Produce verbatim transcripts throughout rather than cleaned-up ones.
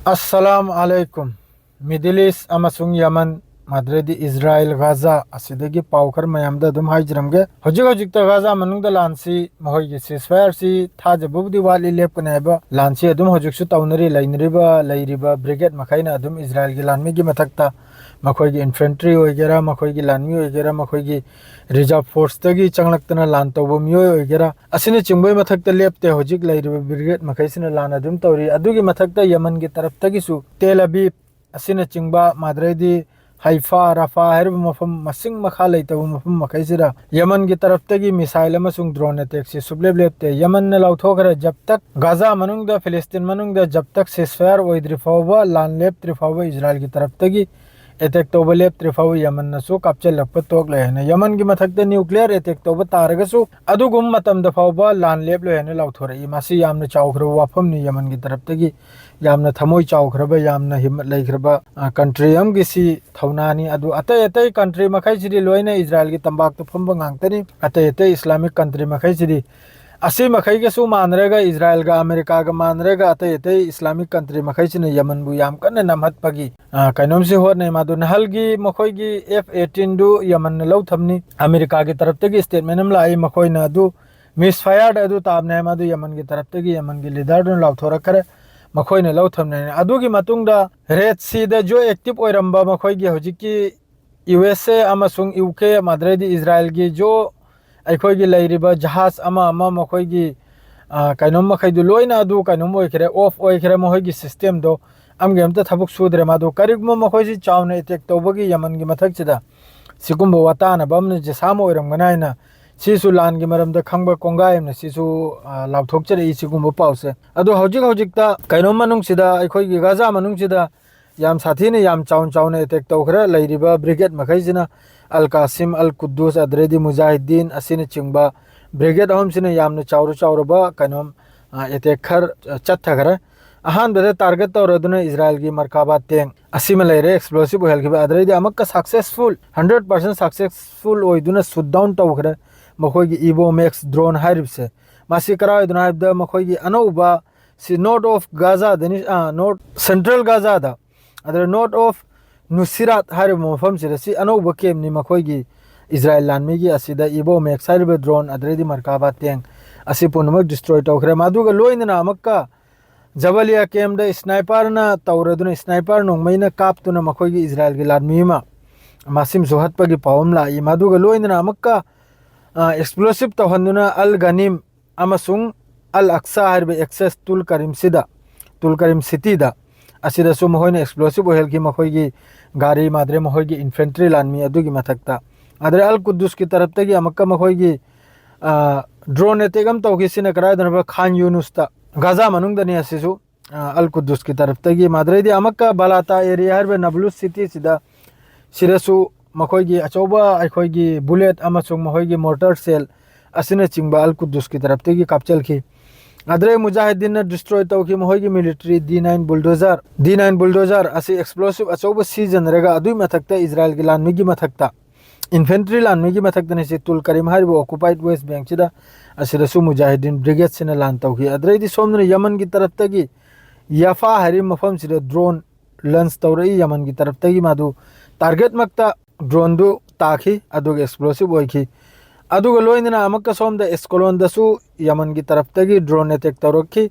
ꯑꯁꯂꯥꯝ ꯑꯂꯩꯀꯨꯝ꯫ Middle East ꯑꯃꯁꯨꯡ ꯌꯃꯟ, ꯃꯗꯨꯗꯩꯗꯤ ꯏꯖꯔꯥꯏꯜ, ꯒꯥꯖꯥ, ꯑꯁꯤꯗꯒꯤ ꯄꯥꯎ ꯈꯔ ꯃꯌꯥꯝꯗ ꯑꯗꯨꯝ ꯍꯥꯏꯖꯔꯝꯒꯦ꯫ ꯍꯧꯖꯤꯛ ꯍꯧꯖꯤꯛꯇ ꯒꯥꯖꯥ ꯃꯅꯨꯡꯗ ꯂꯥꯟꯁꯤ ꯃꯈꯣꯏꯒꯤ ceasefire ꯁꯤ ꯊꯥꯖꯕꯕꯨꯗꯤ ꯋꯥꯠꯂꯤ, ꯂꯦꯞꯀꯅꯤ ꯍꯥꯏꯕ ꯂꯥꯟꯁꯤ ꯑꯗꯨꯝ ꯍꯧꯖꯤꯛꯁꯨ ꯇꯧꯅꯔꯤ꯫ ꯂꯩꯅꯔꯤꯕ, ꯂꯩꯔꯤꯕ brigade ꯃꯈꯩꯅ ꯑꯗꯨꯝ ꯏꯖꯔꯥꯏꯜꯒꯤ ꯂꯥꯟꯃꯤꯒꯤ ꯃꯊꯛꯇ ꯃꯈꯣꯏꯒꯤ infantry ꯑꯣꯏꯒꯦꯔꯥ, ꯃꯈꯣꯏꯒꯤ ꯂꯥꯟꯃꯤ ꯑꯣꯏꯒꯦꯔꯥ, ꯃꯈꯣꯏꯒꯤ reserve force ꯇꯒꯤ ꯆꯪꯂꯛꯇꯅ ꯂꯥꯟ ꯇꯧꯕ ꯃꯤꯑꯣꯏ ꯑꯣꯏꯒꯦꯔꯥ, ꯑꯁꯤꯅꯆꯤꯡꯕꯒꯤ ꯃꯊꯛꯇ ꯂꯦꯞꯇꯦ꯫ ꯍꯧꯖꯤꯛ ꯂꯩꯔꯤꯕ brigade ꯃꯈꯩꯁꯤꯅ ꯂꯥꯟ ꯑꯗꯨꯝ ꯇꯧꯔꯤ꯫ ꯑꯗꯨꯒꯤ ꯃꯊꯛꯇ ꯌꯃꯟꯒꯤ ꯇꯔꯞꯇꯒꯤꯁꯨ ꯇꯦꯜ ꯑꯕꯤꯕ ꯑꯁꯤꯅꯆꯤꯡꯕ, ꯃꯗꯨꯗꯩꯗꯤ ꯍꯩꯐꯥ, ꯔꯐꯥ ꯍꯥꯏꯔꯤꯕ ꯃꯐꯝ, ꯃꯁꯤꯡ ꯃꯈꯥ ꯂꯩꯇꯕ ꯃꯐꯝ ꯃꯈꯩꯁꯤꯗ ꯌꯃꯟꯒꯤ ꯇꯔꯞꯇꯒꯤ missile ꯑꯃꯁꯨꯡ drone attack ꯁꯤ ꯁꯨꯞꯂꯦꯞ ꯂꯦꯞꯇꯦ꯫ ꯌꯃꯟꯅ ꯂꯥꯎꯊꯣꯛꯈ꯭ꯔꯦ, ꯖꯕ ꯇꯛ ꯒꯥꯖꯥ ꯃꯅꯨꯡꯗ, ꯐꯤꯂꯤꯁꯇꯤꯟ ꯃꯅꯨꯡꯗ ꯖꯕ ꯇꯛ ceasefire ꯑꯣꯏꯗ꯭ꯔꯤ ꯐꯥꯎꯕ, ꯂꯥꯟ ꯂꯦꯞꯇ꯭ꯔꯤ ꯐꯥꯎꯕ, ꯏꯖꯔꯥꯏꯜꯒꯤ ꯇꯔꯞꯇꯒꯤ attack ꯇꯧꯕ ꯂꯦꯞꯇ꯭ꯔꯤ ꯐꯥꯎꯕ ꯌꯃꯟꯅꯁꯨ ꯀꯥꯞꯆꯜꯂꯛꯄ ꯇꯣꯛꯂꯣꯏ ꯍꯥꯏꯅ, ꯌꯃꯟꯒꯤ ꯃꯊꯛꯇ nuclear attack ꯇꯧꯕ ꯇꯥꯔꯒꯁꯨ ꯑꯗꯨꯒꯨꯝꯕ ꯃꯇꯝꯗ ꯐꯥꯎꯕ ꯂꯥꯟ ꯂꯦꯞꯂꯣꯏ ꯍꯥꯏꯅ ꯂꯥꯎꯊꯣꯔꯛꯏ꯫ ꯃꯁꯤ ꯌꯥꯝꯅ ꯆꯥꯎꯈ꯭ꯔꯕ ꯋꯥꯐꯝꯅꯤ꯫ ꯌꯃꯟꯒꯤ ꯇꯔꯞꯇꯒꯤ ꯌꯥꯝꯅ ꯊꯃꯣꯏ ꯆꯥꯎꯈ꯭ꯔꯕ, ꯌꯥꯝꯅ ꯍꯤꯝꯃꯠ ꯂꯩꯈ꯭ꯔꯕ, ꯑ, country ꯑꯃꯒꯤ ꯁꯤ ꯊꯧꯅꯥꯅꯤ꯫ ꯑꯗꯨ ꯑꯇꯩ ꯑꯇꯩ country ꯃꯈꯩꯁꯤꯗꯤ ꯂꯣꯏꯅ ꯏꯖꯔꯥꯏꯜꯒꯤ ꯇꯝꯄꯥꯛꯇ ꯐꯝꯕ ꯉꯥꯛꯇꯅꯤ꯫ ꯑꯇꯩ ꯑꯇꯩ Islamic country ꯃꯈꯩꯁꯤꯗꯤ ꯑꯁꯤ ꯃꯈꯩꯒꯁꯨ ꯃꯥꯟꯅꯔꯒ, ꯏꯖꯔꯥꯏꯜꯒ ꯑꯃꯦꯔꯤꯀꯥꯒ ꯃꯥꯟꯅꯔꯒ, ꯑꯇꯩ ꯑꯇꯩ Islamic country ꯃꯈꯩꯁꯤꯅ ꯌꯃꯟꯕꯨ ꯌꯥꯝ ꯀꯟꯅ ꯅꯝꯍꯠꯄꯒꯤ, ꯑ, ꯀꯩꯅꯣꯝꯁꯤ ꯍꯣꯠꯅꯩ꯫ ꯃꯗꯨ ꯅꯍꯥꯜꯒꯤ ꯃꯈꯣꯏꯒꯤ F eighteen ꯗꯨ ꯌꯃꯟꯅ ꯂꯧ ꯊꯝꯅꯤ꯫ ꯑꯃꯦꯔꯤꯀꯥꯒꯤ ꯇꯔꯞꯇꯒꯤ statement ꯑꯃ ꯂꯥꯛꯏ, ꯃꯈꯣꯏꯅ ꯑꯗꯨ misfire ꯑꯗꯨ ꯇꯥꯕꯅꯦ ꯍꯥꯏ꯫ ꯃꯗꯨ ꯌꯃꯟꯒꯤ ꯇꯔꯞꯇꯒꯤ ꯌꯃꯟꯒꯤ leader ꯗꯨꯅ ꯂꯥꯎꯊꯣꯔꯛꯈ꯭ꯔꯦ, ꯃꯈꯣꯏꯅ ꯂꯧ ꯊꯝꯅꯦ꯫ ꯑꯗꯨꯒꯤ ꯃꯇꯨꯡꯗ Red Sea ꯗ ꯖꯣ active ꯑꯣꯏꯔꯝꯕ ꯃꯈꯣꯏꯒꯤ ꯍꯧꯖꯤꯛꯀꯤ U S A ꯑꯃꯁꯨꯡ U K, ꯃꯗꯨꯗꯩꯗꯤ ꯏꯖꯔꯥꯏꯜꯒꯤ ꯖꯣ ꯑꯩꯈꯣꯏꯒꯤ ꯂꯩꯔꯤꯕ ꯖꯍꯥꯖ ꯑꯃ ꯑꯃ ꯃꯈꯣꯏꯒꯤ, ꯑ, ꯀꯩꯅꯣꯝ ꯃꯈꯩꯗꯨ ꯂꯣꯏꯅ ꯑꯗꯨ ꯀꯩꯅꯣꯝ ꯑꯣꯏꯈ꯭ꯔꯦ, off ꯑꯣꯏꯈ꯭ꯔꯦ꯫ ꯃꯈꯣꯏꯒꯤ system ꯗꯣ ꯑꯃꯒꯤ ꯑꯝꯇ ꯊꯕꯛ ꯁꯨꯗ꯭ꯔꯦ꯫ ꯃꯗꯨ ꯀꯔꯤꯒꯨꯝꯕ ꯃꯈꯣꯏꯁꯤ ꯆꯥꯎꯅ attack ꯇꯧꯕꯒꯤ ꯌꯃꯟꯒꯤ ꯃꯊꯛꯁꯤꯗ ꯁꯤꯒꯨꯝꯕ ꯋꯥꯇꯥꯅꯕ ꯑꯃꯅ ꯖꯦꯁꯥ ꯑꯃ ꯑꯣꯏꯔꯝꯒꯅꯤ ꯍꯥꯏꯅ ꯁꯤꯁꯨ ꯂꯥꯟꯒꯤ ꯃꯔꯝꯗ ꯈꯪꯕ ꯀꯣꯡꯒꯥꯏ ꯑꯃꯅ ꯁꯤꯁꯨ, ꯑ, ꯂꯥꯎꯊꯣꯛꯆꯔꯛꯏ ꯁꯤꯒꯨꯝꯕ ꯄꯥꯎꯁꯦ꯫ ꯑꯗꯣ ꯍꯧꯖꯤꯛ ꯍꯧꯖꯤꯛꯇ ꯀꯩꯅꯣꯝ ꯃꯅꯨꯡꯁꯤꯗ ꯑꯩꯈꯣꯏꯒꯤ ꯒꯥꯖꯥ ꯃꯅꯨꯡꯁꯤꯗ ꯌꯥꯝ ꯁꯥꯊꯤꯅ ꯌꯥꯝ ꯆꯥꯎꯅ ꯆꯥꯎꯅ attack ꯇꯧꯈ꯭ꯔꯦ꯫ ꯂꯩꯔꯤꯕ brigade ꯃꯈꯩꯁꯤꯅ ꯑꯜ ꯀꯥꯁꯤꯝ, ꯑꯜ ꯀꯨꯗꯨꯁ, ꯑꯗꯨꯗꯩꯗꯤ ꯃꯨꯖꯥꯍꯤꯗꯤꯟ ꯑꯁꯤꯅꯆꯤꯡꯕ brigade ꯑꯍꯨꯝꯁꯤꯅ ꯌꯥꯝꯅ ꯆꯥꯎꯔ ꯆꯥꯎꯔꯕ ꯀꯩꯅꯣꯝ, ꯑ, attack ꯈꯔ, ꯑ, ꯆꯠꯊꯈ꯭ꯔꯦ꯫ ꯑꯍꯥꯟꯕꯗ target ꯇꯧꯔꯗꯨꯅ ꯏꯖꯔꯥꯏꯜꯒꯤ ꯃꯔꯀꯥꯕꯥ tank ꯑꯁꯤꯃ ꯂꯩꯔꯦ, explosive ꯑꯣꯏꯍꯜꯈꯤꯕ꯫ ꯑꯗꯨꯗꯩꯗꯤ ꯑꯃꯨꯛꯀ successful, hundred percent successful ꯑꯣꯏꯗꯨꯅ shoot down ꯇꯧꯈ꯭ꯔꯦ ꯃꯈꯣꯏꯒꯤ Evo Max drone ꯍꯥꯏꯔꯤꯕꯁꯦ꯫ ꯃꯁꯤ ꯀꯔꯥꯏꯗꯅꯣ ꯍꯥꯏꯕꯗ ꯃꯈꯣꯏꯒꯤ ꯑꯅꯧꯕ ꯁꯤ North of Gaza ꯗꯅꯤ, ah, North, Central Gaza ꯗ, ꯑꯗꯨꯗ North of Nuseirat ꯍꯥꯏꯔꯤꯕ ꯃꯐꯝꯁꯤꯗ ꯁꯤ ꯑꯅꯧꯕ camp ꯅꯤ ꯃꯈꯣꯏꯒꯤ ꯏꯖꯔꯥꯏꯜ ꯂꯥꯟꯃꯤꯒꯤ꯫ ꯑꯁꯤꯗ Evo Max ꯍꯥꯏꯔꯤꯕ drone, ꯑꯗꯩꯗꯤ Merkava tank ꯑꯁꯤ ꯄꯨꯝꯅꯃꯛ destroy ꯇꯧꯈ꯭ꯔꯦ꯫ ꯃꯗꯨꯒ ꯂꯣꯏꯅꯅ ꯑꯃꯨꯛꯀ Jabalia camp ꯗ sniper ꯅ ꯇꯧꯔꯗꯨꯅ, sniper ꯅꯣꯡꯃꯩꯅ ꯀꯥꯞꯇꯨꯅ ꯃꯈꯣꯏꯒꯤ ꯏꯖꯔꯥꯏꯜꯒꯤ ꯂꯥꯟꯃꯤ ꯑꯃ ꯃꯁꯤꯃꯁꯨ ꯍꯥꯠꯄꯒꯤ ꯄꯥꯎ ꯑꯃ ꯂꯥꯛꯏ꯫ ꯃꯗꯨꯒ ꯂꯣꯏꯅꯅ ꯑꯃꯨꯛꯀ, ꯑ, explosive ꯇꯧꯍꯟꯗꯨꯅ Al Ghanim ꯑꯃꯁꯨꯡ Al Aqsa ꯍꯥꯏꯔꯤꯕ access Tulkarim ꯁꯤꯗ, Tulkarim city ꯗ, ꯑꯁꯤꯗꯁꯨ ꯃꯈꯣꯏꯅ explosive ꯑꯣꯏꯍꯜꯈꯤ, ꯃꯈꯣꯏꯒꯤ ꯒꯥꯔꯤ ꯃꯥꯗ꯭ꯔꯦ, ꯃꯈꯣꯏꯒꯤ infantry ꯂꯥꯟꯃꯤ ꯑꯗꯨꯒꯤ ꯃꯊꯛꯇ꯫ ꯑꯗꯩ Al Quds ꯀꯤ ꯇꯔꯞꯇꯒꯤ ꯑꯃꯨꯛꯀ ꯃꯈꯣꯏꯒꯤ, ꯑ, drone attack ꯑꯃ ꯇꯧꯈꯤ꯫ ꯁꯤꯅ ꯀꯗꯥꯏꯗꯅꯣ? Khan Yunus ꯇ, ꯒꯥꯖꯥ ꯃꯅꯨꯡꯗꯅꯤ꯫ ꯑꯁꯤꯁꯨ, ꯑ, Al Quds ꯀꯤ ꯇꯔꯞꯇꯒꯤ꯫ ꯃꯗꯨꯗꯩꯗꯤ ꯑꯃꯨꯛꯀ Balata area ꯍꯥꯏꯔꯤꯕ Nablus city ꯁꯤꯗ, ꯁꯤꯗꯁꯨ ꯃꯈꯣꯏꯒꯤ ꯑꯆꯧꯕ ꯑꯩꯈꯣꯏꯒꯤ bullet ꯑꯃꯁꯨꯡ ꯃꯈꯣꯏꯒꯤ mortar shell ꯑꯁꯤꯅꯆꯤꯡꯕ Al Quds ꯀꯤ ꯇꯔꯞꯇꯒꯤ ꯀꯥꯞꯆꯜꯈꯤ꯫ ꯑꯗꯩ Mujahideen ꯅ destroy ꯇꯧꯈꯤ ꯃꯈꯣꯏꯒꯤ military D nine bulldozer, D nine bulldozer ꯑꯁꯤ explosive ꯑꯆꯧꯕ ꯁꯤꯖꯤꯟꯅꯔꯒ, ꯑꯗꯨꯒꯤ ꯃꯊꯛꯇ ꯏꯖꯔꯥꯏꯜꯒꯤ ꯂꯥꯟꯃꯤꯒꯤ ꯃꯊꯛꯇ, infantry ꯂꯥꯟꯃꯤꯒꯤ ꯃꯊꯛꯇꯅꯤ ꯁꯤ Tulkarim ꯍꯥꯏꯔꯤꯕ occupied West Bank ꯁꯤꯗ꯫ ꯑꯁꯤꯗꯁꯨ Mujahideen brigade ꯁꯤꯅ ꯂꯥꯟ ꯇꯧꯈꯤ꯫ ꯑꯗꯩꯗꯤ ꯁꯣꯝꯗꯅ ꯌꯃꯟꯒꯤ ꯇꯔꯞꯇꯒꯤ ꯌꯥꯐꯥ ꯍꯥꯏꯔꯤꯕ ꯃꯐꯝꯁꯤꯗ drone launch ꯇꯧꯔꯛꯏ꯫ ꯌꯃꯟꯒꯤ ꯇꯔꯞꯇꯒꯤ ꯃꯥꯗꯨ target ꯃꯛꯇ drone ꯗꯨ ꯇꯥꯈꯤ, ꯑꯗꯨꯒ explosive ꯑꯣꯏꯈꯤ꯫ ꯑꯗꯨꯒ ꯂꯣꯏꯅꯅ ꯑꯃꯨꯛꯀ ꯁꯣꯝꯗ Ashkelon ꯗꯁꯨ ꯌꯃꯟꯒꯤ ꯇꯔꯞꯇꯒꯤ drone attack ꯇꯧꯔꯛꯈꯤ꯫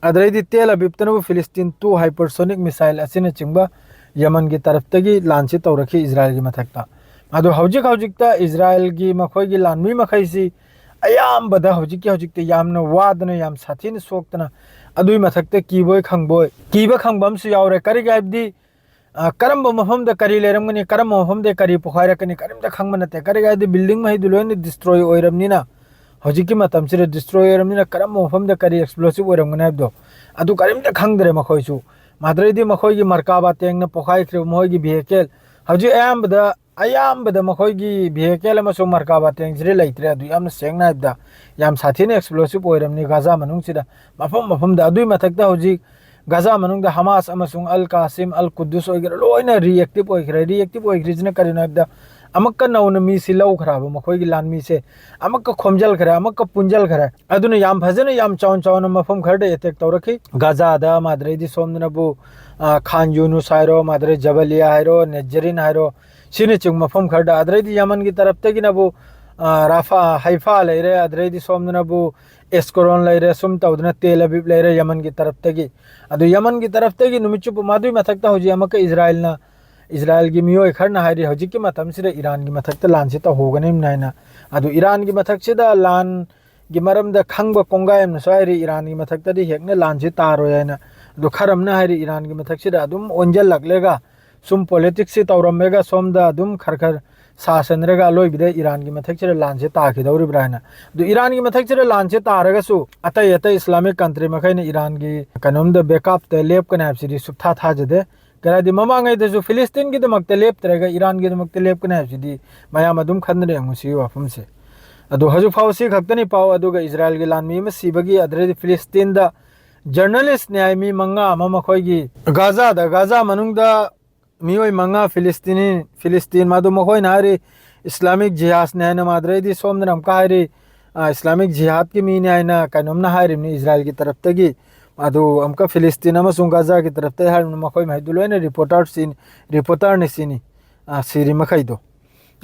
ꯑꯗꯩꯗꯤ Tel Aviv ꯇꯅꯕꯨ Philistine two hypersonic missile ꯑꯁꯤꯅꯆꯤꯡꯕ ꯌꯃꯟꯒꯤ ꯇꯔꯞꯇꯒꯤ ꯂꯥꯟꯁꯤ ꯇꯧꯔꯛꯈꯤ ꯏꯖꯔꯥꯏꯜꯒꯤ ꯃꯊꯛꯇ꯫ ꯑꯗꯣ ꯍꯧꯖꯤꯛ ꯍꯧꯖꯤꯛꯇ ꯏꯖꯔꯥꯏꯜꯒꯤ ꯃꯈꯣꯏꯒꯤ ꯂꯥꯟꯃꯤ ꯃꯈꯩꯁꯤ ꯑꯌꯥꯝꯕꯗ ꯍꯧꯖꯤꯛꯀꯤ ꯍꯧꯖꯤꯛꯇꯤ ꯌꯥꯝꯅ ꯋꯥꯗꯅ, ꯌꯥꯝ ꯁꯥꯊꯤꯅ ꯁꯣꯛꯇꯅ, ꯑꯗꯨꯒꯤ ꯃꯊꯛꯇ ꯀꯤꯕꯣꯏ ꯈꯪꯕꯣꯏ, ꯀꯤꯕ ꯈꯪꯕ ꯑꯃꯁꯨ ꯌꯥꯎꯔꯦ꯫ ꯀꯔꯤꯒꯤ ꯍꯥꯏꯕꯗꯤ, ꯑ, ꯀꯔꯝꯕ ꯃꯐꯝꯗ ꯀꯔꯤ ꯂꯩꯔꯝꯒꯅꯤ, ꯀꯔꯝꯕ ꯃꯐꯝꯗ ꯀꯔꯤ ꯄꯣꯈꯥꯏꯔꯛꯀꯅꯤ, ꯀꯔꯤꯝꯇ ꯈꯪꯕ ꯅꯠꯇꯦ꯫ ꯀꯔꯤꯒꯤ ꯍꯥꯏꯕꯗꯤ building ꯃꯍꯩꯗꯨ ꯂꯣꯏꯅ destroy ꯑꯣꯏꯔꯕꯅꯤꯅ, ꯍꯧꯖꯤꯛꯀꯤ ꯃꯇꯝꯁꯤꯗ destroy ꯑꯣꯏꯔꯕꯅꯤꯅ ꯀꯔꯝꯕ ꯃꯐꯝꯗ ꯀꯔꯤ explosive ꯑꯣꯏꯔꯝꯒꯅꯤ ꯍꯥꯏꯕꯗꯣ, ꯑꯗꯨ ꯀꯔꯤꯝꯇ ꯈꯪꯗ꯭ꯔꯦ ꯃꯈꯣꯏꯁꯨ꯫ ꯃꯗꯨꯗꯩꯗꯤ ꯃꯈꯣꯏꯒꯤ Merkava tank ꯅ ꯄꯣꯈꯥꯏꯈ꯭ꯔꯤꯕ ꯃꯈꯣꯏꯒꯤ vehicle, ꯍꯧꯖꯤꯛ ꯑꯌꯥꯝꯕꯗ, ꯑꯌꯥꯝꯕꯗ ꯃꯈꯣꯏꯒꯤ vehicle ꯑꯃꯁꯨꯡ Merkava tank ꯁꯤꯗꯤ ꯂꯩꯇ꯭ꯔꯦ꯫ ꯑꯗꯨ ꯌꯥꯝꯅ ꯁꯦꯡꯅ ꯍꯥꯏꯕꯗ ꯌꯥꯝ ꯁꯥꯊꯤꯅ explosive ꯑꯣꯏꯔꯝꯅꯤ ꯒꯥꯖꯥ ꯃꯅꯨꯡꯁꯤꯗ, ꯃꯐꯝ ꯃꯐꯝꯗ꯫ ꯑꯗꯨꯒꯤ ꯃꯊꯛꯇ ꯍꯧꯖꯤꯛ ꯒꯥꯖꯥ ꯃꯅꯨꯡꯗ Hamas ꯑꯃꯁꯨꯡ Al Qassam, Al Quds ꯑꯣꯏꯒꯦꯔꯥ, ꯂꯣꯏꯅ reactive ꯑꯣꯏꯈ꯭ꯔꯦ꯫ Reactive ꯑꯣꯏꯈ꯭ꯔꯤꯁꯤꯅ ꯀꯔꯤꯅꯣ ꯍꯥꯏꯕꯗ, ꯑꯃꯨꯛꯀ ꯅꯧꯅ ꯃꯤꯁꯤ ꯂꯧꯈ꯭ꯔꯕ, ꯃꯈꯣꯏꯒꯤ ꯂꯥꯟꯃꯤꯁꯦ ꯑꯃꯨꯛꯀ ꯈꯣꯝꯖꯤꯜꯈ꯭ꯔꯦ, ꯑꯃꯨꯛꯀ ꯄꯨꯟꯖꯜꯈ꯭ꯔꯦ꯫ ꯑꯗꯨꯅ ꯌꯥꯝ ꯐꯖꯅ, ꯌꯥꯝ ꯆꯥꯎꯅ ꯆꯥꯎꯅ ꯃꯐꯝ ꯈꯔꯗ attack ꯇꯧꯔꯛꯈꯤ꯫ ꯒꯥꯖꯥꯗ, ꯃꯥꯗ꯭ꯔꯩꯗꯤ ꯁꯣꯝꯗꯅꯕꯨ, ꯑ, ꯈꯥꯟ ꯌꯨꯅꯨꯁ ꯍꯥꯏꯔꯣ, ꯃꯥꯗ꯭ꯔꯩ ꯖꯕꯂꯤꯌꯥ ꯍꯥꯏꯔꯣ, ꯅꯦꯖꯔꯤꯟ ꯍꯥꯏꯔꯣ, ꯁꯤꯅꯆꯤꯡꯕ ꯃꯐꯝ ꯈꯔꯗ, ꯑꯗ꯭ꯔꯩꯗꯤ ꯌꯃꯟꯒꯤ ꯇꯔꯞꯇꯒꯤꯅꯕꯨ, ꯑ, ꯔꯥꯐꯥ, ꯍꯩꯐꯥ ꯂꯩꯔꯦ, ꯑꯗ꯭ꯔꯩꯗꯤ ꯁꯣꯝꯗꯅꯕꯨ ꯑꯦꯁꯀꯣꯔꯣꯟ ꯂꯩꯔꯦ, ꯁꯨꯝ ꯇꯧꯗꯅ ꯇꯦꯜ ꯑꯕꯤꯕ ꯂꯩꯔꯦ ꯌꯃꯟꯒꯤ ꯇꯔꯞꯇꯒꯤ꯫ ꯑꯗꯨ ꯌꯃꯟꯒꯤ ꯇꯔꯞꯇꯒꯤ ꯅꯨꯃꯤꯠ ꯆꯨꯞꯄ, ꯃꯗꯨꯒꯤ ꯃꯊꯛꯇ ꯍꯧꯖꯤꯛ ꯑꯃꯨꯛꯀ ꯏꯖꯔꯥꯏꯜꯅ, ꯏꯖꯔꯥꯏꯜꯒꯤ ꯃꯤꯑꯣꯏ ꯈꯔꯅ ꯍꯥꯏꯔꯤ, ꯍꯧꯖꯤꯛꯀꯤ ꯃꯇꯝꯁꯤꯗ ꯏꯔꯥꯟꯒꯤ ꯃꯊꯛꯇ ꯂꯥꯟꯁꯤ ꯇꯧꯍꯧꯒꯅꯤꯕꯅ ꯍꯥꯏꯅ꯫ ꯑꯗꯨ ꯏꯔꯥꯟꯒꯤ ꯃꯊꯛꯁꯤꯗ ꯂꯥꯟꯒꯤ ꯃꯔꯝꯗ ꯈꯪꯕ ꯀꯣꯡꯒꯥꯏ ꯑꯃꯅꯁꯨ ꯍꯥꯏꯔꯤ, ꯏꯔꯥꯟꯒꯤ ꯃꯊꯛꯇꯗꯤ ꯍꯦꯛꯅ ꯂꯥꯟꯁꯤ ꯇꯥꯔꯣꯏ ꯍꯥꯏꯅ꯫ ꯑꯗꯨ ꯈꯔ ꯑꯃꯅ ꯍꯥꯏꯔꯤ, ꯏꯔꯥꯟꯒꯤ ꯃꯊꯛꯁꯤꯗ ꯑꯗꯨꯝ ꯑꯣꯟꯁꯤꯜꯂꯛꯂꯒ ꯁꯨꯝ politicsꯁꯤ ꯇꯧꯔꯝꯃꯒ ꯁꯣꯝꯗ ꯑꯗꯨꯝ ꯈꯔ ꯈꯔ ꯁꯥꯁꯟꯅꯔꯒ ꯑꯂꯣꯏꯕꯗ ꯏꯔꯥꯟꯒꯤ ꯃꯊꯛꯁꯤꯗ ꯂꯥꯟꯁꯦ ꯇꯥꯈꯤꯗꯧꯔꯤꯕ꯭ꯔꯥ ꯍꯥꯏꯅ꯫ ꯑꯗꯨ ꯏꯔꯥꯟꯒꯤ ꯃꯊꯛꯁꯤꯗ ꯂꯥꯟꯁꯦ ꯇꯥꯔꯒꯁꯨ ꯑꯇꯩ ꯑꯇꯩ Islamic country ꯃꯈꯩꯅ ꯏꯔꯥꯟꯒꯤ ꯀꯩꯅꯣꯝꯗ backupꯇ ꯂꯦꯞꯀꯅꯤ ꯍꯥꯏꯕꯁꯤꯗꯤ ꯁꯨꯞꯊꯥ ꯊꯥꯖꯗꯦ꯫ ꯀꯔꯥꯏꯗꯤ ꯃꯃꯥꯡꯉꯩꯗꯁꯨ ꯐꯤꯂꯤꯁꯇꯤꯟꯒꯤꯗꯃꯛꯇ ꯂꯦꯞꯇ꯭ꯔꯒ ꯏꯔꯥꯟꯒꯤꯗꯃꯛꯇ ꯂꯦꯞꯀꯅꯤ ꯍꯥꯏꯕꯁꯤꯗꯤ ꯃꯌꯥꯝ ꯑꯗꯨꯝ ꯈꯟꯗꯨꯅ ꯌꯦꯡꯉꯨ ꯁꯤꯒꯤ ꯋꯥꯐꯝꯁꯦ꯫ ꯑꯗꯨ ꯍꯧꯖꯤꯛ ꯐꯥꯎ ꯁꯤ ꯈꯛꯇꯅꯤ ꯄꯥꯎ꯫ ꯑꯗꯨꯒ ꯏꯖꯔꯥꯏꯜꯒꯤ ꯂꯥꯟꯃꯤ ꯑꯃ ꯁꯤꯕꯒꯤ, ꯑꯗꯨꯗꯩꯗꯤ ꯐꯤꯂꯤꯁꯇꯤꯟꯗ journalistꯅꯤ ꯍꯥꯏ ꯃꯤ ꯃꯉꯥ ꯑꯃ ꯃꯈꯣꯏꯒꯤ ꯒꯥꯖꯥꯗ, ꯒꯥꯖꯥ ꯃꯅꯨꯡꯗ ꯃꯤꯑꯣꯏ ꯃꯉꯥ ꯐꯤꯂꯤꯁꯇꯤꯅꯤ, ꯐꯤꯂꯤꯁꯇꯤꯟ, ꯃꯗꯨ ꯃꯈꯣꯏꯅ ꯍꯥꯏꯔꯤ Islamic Jihadꯅꯤ ꯍꯥꯏꯅ, ꯃꯥꯗ꯭ꯔꯩꯗꯤ ꯁꯣꯝꯗꯅ ꯑꯃꯨꯛꯀ ꯍꯥꯏꯔꯤ, ꯑ, Islamic Jihadꯀꯤ ꯃꯤꯅꯤ ꯍꯥꯏꯅ ꯀꯩꯅꯣꯝꯅ ꯍꯥꯏꯔꯤꯕꯅꯤ ꯏꯖꯔꯥꯏꯜꯒꯤ ꯇꯔꯞꯇꯒꯤ꯫ ꯑꯗꯨ ꯑꯃꯨꯛꯀ ꯐꯤꯂꯤꯁꯇꯤꯟ ꯑꯃꯁꯨꯡ ꯒꯥꯖꯥꯒꯤ ꯇꯔꯞꯇꯒꯤ ꯍꯥꯏꯔꯤꯕꯅꯤ, ꯃꯈꯣꯏ ꯃꯈꯩꯗꯨ ꯂꯣꯏꯅ reporterꯁꯤꯡ, reporterꯅꯤ ꯁꯤꯅꯤ, ꯑ, ꯁꯤꯔꯤ ꯃꯈꯩꯗꯣ꯫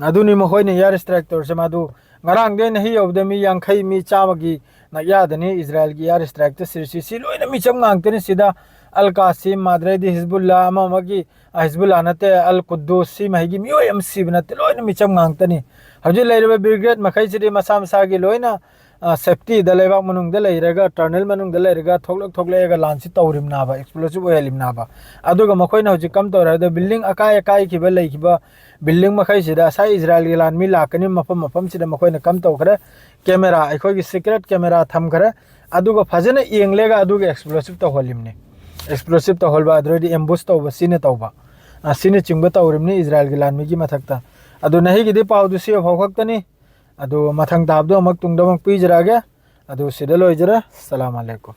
ꯑꯗꯨꯅꯤ ꯃꯈꯣꯏꯅ air strike ꯇꯧꯔꯤꯁꯦ꯫ ꯃꯗꯨ ꯉꯔꯥꯡꯗꯩꯅ ꯍꯤ ꯌꯧꯕꯗ ꯃꯤ ꯌꯥꯡꯈꯩ, ꯃꯤ ꯆꯥꯝꯃꯒꯤ ꯅꯛꯌꯥꯗꯅꯤ ꯏꯖꯔꯥꯏꯜꯒꯤ air strikeꯇ ꯁꯤꯔꯤꯁꯤ꯫ ꯁꯤ ꯂꯣꯏꯅ ꯃꯤꯆꯝ ꯉꯥꯛꯇꯅꯤ꯫ ꯁꯤꯗ ꯑꯜ ꯀꯥꯁꯤꯝ, ꯃꯥꯗ꯭ꯔꯩꯗꯤ ꯍꯤꯖꯕꯨꯜꯂꯥ, ꯑꯃ ꯑꯃꯒꯤ, ꯑ, ꯍꯤꯖꯕꯨꯜꯂꯥ ꯅꯠꯇꯦ, ꯑꯜ ꯀꯨꯗꯨꯁ, ꯁꯤ ꯃꯍꯩꯒꯤ ꯃꯤꯑꯣꯏ ꯑꯃ ꯁꯤꯕ ꯅꯠꯇꯦ, ꯂꯣꯏꯅ ꯃꯤꯆꯝ ꯉꯥꯛꯇꯅꯤ꯫ ꯍꯧꯖꯤꯛ ꯂꯩꯔꯤꯕ brigade ꯃꯈꯩꯁꯤꯗꯤ ꯃꯁꯥ ꯃꯁꯥꯒꯤ ꯂꯣꯏꯅ, ꯑ, safetyꯗ, ꯂꯩꯕꯥꯛ ꯃꯅꯨꯡꯗ ꯂꯩꯔꯒ, tunnel ꯃꯅꯨꯡꯗ ꯂꯩꯔꯒ ꯊꯣꯛꯂꯛ ꯊꯣꯛꯂꯛꯑꯒ ꯂꯥꯟꯁꯤ ꯇꯧꯔꯤꯕꯅꯥꯕ, explosive ꯑꯣꯏꯍꯜꯂꯤꯕꯅꯥꯕ꯫ ꯑꯗꯨꯒ ꯃꯈꯣꯏꯅ ꯍꯧꯖꯤꯛ ꯀꯝ ꯇꯧꯔꯦ ꯍꯥꯏꯕꯗ building ꯑꯀꯥꯏ ꯑꯀꯥꯏꯈꯤꯕ ꯂꯩꯈꯤꯕ building ꯃꯈꯩꯁꯤꯗ ꯉꯁꯥꯏ ꯏꯖꯔꯥꯏꯜꯒꯤ ꯂꯥꯟꯃꯤ ꯂꯥꯛꯀꯅꯤ ꯃꯐꯝ ꯃꯐꯝꯁꯤꯗ ꯃꯈꯣꯏꯅ ꯀꯝ ꯇꯧꯈ꯭ꯔꯦ, camera, ꯑꯩꯈꯣꯏꯒꯤ secret camera ꯊꯝꯈ꯭ꯔꯦ꯫ ꯑꯗꯨꯒ ꯐꯖꯅ ꯌꯦꯡꯂꯒ ꯑꯗꯨꯒ explosive ꯇꯧꯍꯜꯂꯤꯕꯅꯤ꯫ Explosive ꯇꯧꯍꯟꯕ, ꯑꯗꯨꯗꯩꯗꯤ ambush ꯇꯧꯕ, ꯁꯤꯅ ꯇꯧꯕ, ꯑ, ꯁꯤꯅꯆꯤꯡꯕ ꯇꯧꯔꯤꯕꯅꯤ ꯏꯖꯔꯥꯏꯜꯒꯤ ꯂꯥꯟꯃꯤꯒꯤ ꯃꯊꯛꯇ꯫ ꯑꯗꯨ ꯅꯍꯤꯒꯤꯗꯤ ꯄꯥꯎꯗꯨ ꯁꯤ ꯐꯥꯎ ꯈꯛꯇꯅꯤ꯫ ꯑꯗꯨ ꯃꯊꯪ ꯇꯥꯕꯗꯣ ꯑꯃꯨꯛ ꯇꯨꯡꯗ ꯑꯃꯨꯛ ꯄꯤꯖꯔꯛꯑꯒꯦ꯫ ꯑꯗꯨ ꯁꯤꯗ ꯂꯣꯏꯖꯔꯦ꯫ ꯁꯂꯥꯝ ꯑꯂꯩꯀꯨꯝ꯫